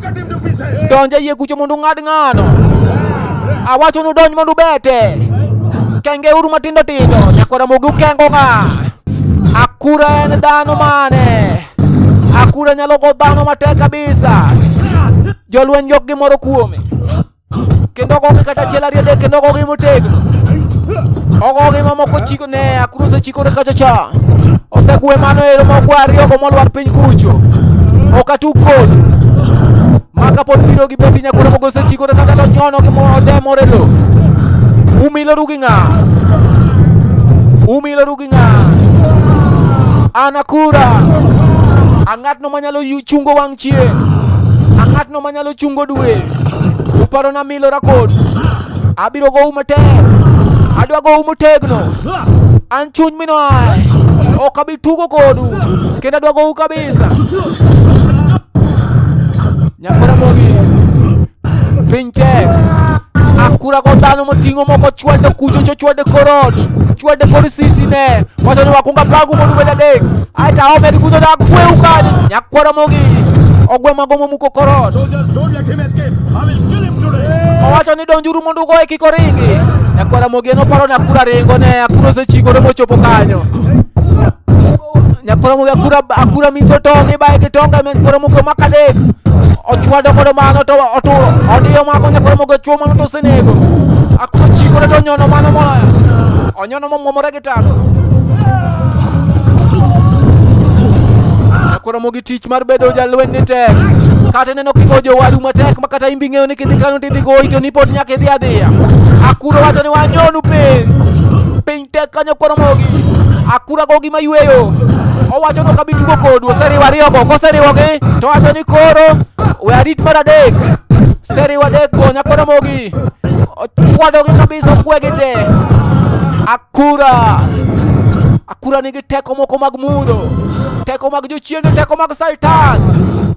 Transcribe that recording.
Cut him to pieces. Donj e iye kucho mondo ung'ad ng'ano. Awacho ni udonj mondo ubete. Kenge uru matindo tindo. Nyakwara mogi ukengo ng'a. Akura en dhano mane? Akura nyalo go dhano matek kabisa. Jolweny ok gimoro kuome. Kendo ogogi kata achiel ariyo adek kendo ogogi motegno. Ogogi mamoko chiko ne Akura osechikore kacha cha. Osegwe mano ero mogwe ariyogo molwar piny kucho. Ok atug kodu. Ma kapod biro gi beti nyakwara mogo osechikore kata to nyono gi modemore lo. Umiloru gi ng'a? Umiloru gi ng'a? An Akura. Ang'atno manyalo chungo wang' chieng'. Ang'atno manyalo chungo dwe. Uparo na milora kodu. Abiro gou matek. Adwa gou motegno. An chuny mino ae. Ok abi tugo kodu. Kendo adwa gou kabisa. Nyakwara mogi. Piny tek. Akura go dhano moting'o moko chwade kucho cho chwade kor ot. Chwade kor sisi ne. Wacho ni wakunga pagu mondo ubed adek. Aeto aome gi kucho to agweu kanyo. Nyakwara mogi. Ogwe mago momuko kor ot. Soldiers, don't let him escape. I will kill him today. Owacho ni donjuru mondo ugoye kik oringi. Nyakwara mogi en oparo ni Akura ringo ne Akura osechikore mochopo kanyo. Nyakwara mogi Akura Akura miso tong' ibaye gi tong' nyakwara mogi omako adek. Ochwado godo mano to oturo. Odiyo mago nyakwara mogi ochuo mano to osenego. Akura chikore to onyono mano moloyo. Onyono momwomore gi tado. Nyakwara mogi tich mar bedo jalweny ni tek. Kata ineno kigo jowadu matek ma kata imbi ing'eyo ni kidhi kanyo tidhi goyi to ni pod nyaka idhi adhiya. Akura wacho ni wanyonu piny. Piny tek kanyo koro mogi. Akura go gima yweyo. Owacho ni ok abi tugo kodu. Oseriwo ariyogo. Koseriwogi to owacho ni koro we arit mar adek. Oseriwo adek go nyakwara mogi. Ochwadogi kabisa ogwegi te. Akura. Akura nigi teko moko mag mudho. Teko mag jochiende, teko mag Satan.